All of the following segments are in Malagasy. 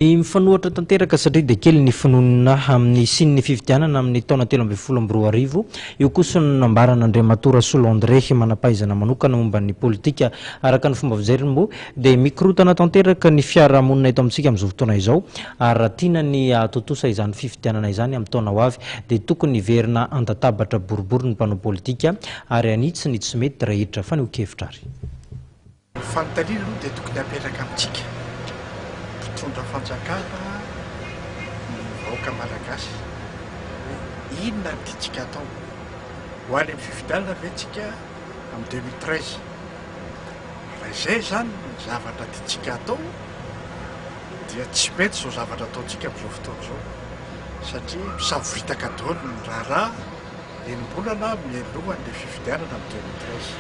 Ny mifanohitra tanteraka satria dia kely ny finoana amin'ny hisian'ny fifidianana amin'ny taona 2013. Io kosa no nambaran'Andriamatoa Rasolo André, manam-pahaizana manokana momba ny politika. Araka ny fomba fijeriny moa dia mikorotana tanteraka ny fiarahamonina eto amintsika amin'izao fotoana izao ary raha tiana ny hahatontosa izany fifidianana izany amin'ny taona ho avy dia tokony hiverina an-databatra boribory ny mpanao politika ary hanitsy ny tsy mety rehetra. Fanehoan-kevitra ary. Ny fanontaniana aloha dia tokony hapetraka amintsika mpitondra fanjakana ny vahoaka malagasy hoe inona no tiantsika atao? Ho any amin'ny fifidianana ve tsika amin'ny 2013? Raha izay izany ny zavatra tiantsika atao dia tsy mety izao zavatra ataontsika amin'izao fotoana izao satria misavoritaka daholo ny raharaha. Enim-bolana mialoha an'ilay fifidianana amin'ny 2013.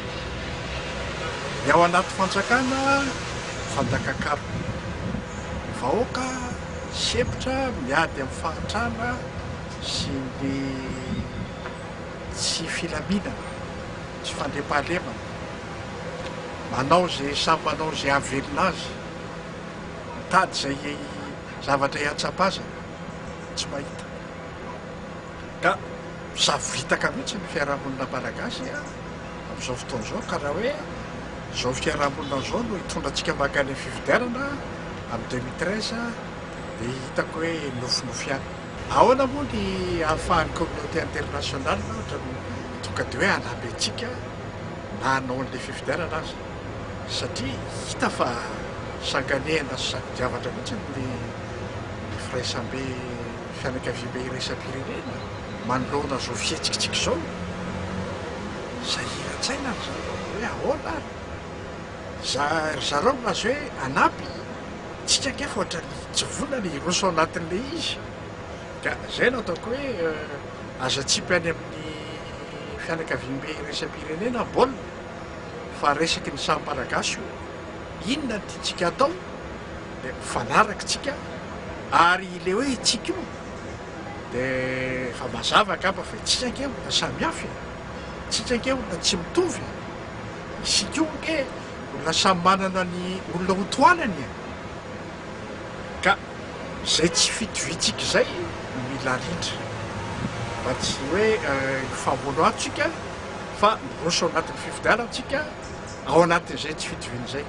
Ny ao anaty fanjakana fandakan-kalo. Ny vahoaka sempotra miady amin'ny fahantrana sy ny tsy filaminana, tsy fandriampahalemana. Manao izay samy manao izay hahavelona azy. Mitady izay zavatra hiantsapazana, tsy mahita. Ka misavoritaka mihitsy ny fiarahamonina malagasy amin'izao fotoana izao ka raha hoe izao fiarahamonina izao no hitondra antsika mankany amin'ny fifidianana amin'ny 2013 dia hitako hoe nofinofy ihany. Ahoana moa ny ahafahan'ny communauté internationale ohatran'ny tonga dia hoe hanampy antsika na hanao an'ilay fifidianana aza satria hita fa sanganehana sy saro-javatra mihitsy ny firaisambe Fianakaviambe iraisam-pirenena manoloana izao fihetsikitsika izao, sahiran-tsaina ry zareo hoe ahoana ary? Za ry zareo milaza hoe hanampy, tsika ange fa ohatran'ny tsy vonona ny hiroso ao anatin'ilay izy. Ka izay no ataoko hoe aza atsipy any amin'ny fianakaviambe iraisam-pirenena ny baolina fa resaky ny samy Malagasy io. Inona no tiantsika hatao? Dia mifanaraka tsika ary ilay hoe itsika io dia efa mazava angamba fa itsika ange olona samy hafa e, tsika ange olona tsy mitovy e, isika io ange olona samy manana ny olona ho tohanany e, ka izay tsy fitoviantsika izay no mila arindra mba tsy hoe hifamono ato tsika fa miroso ao anatin'ny fifidianana tsika ao anatin'izay tsy fitoviana izay.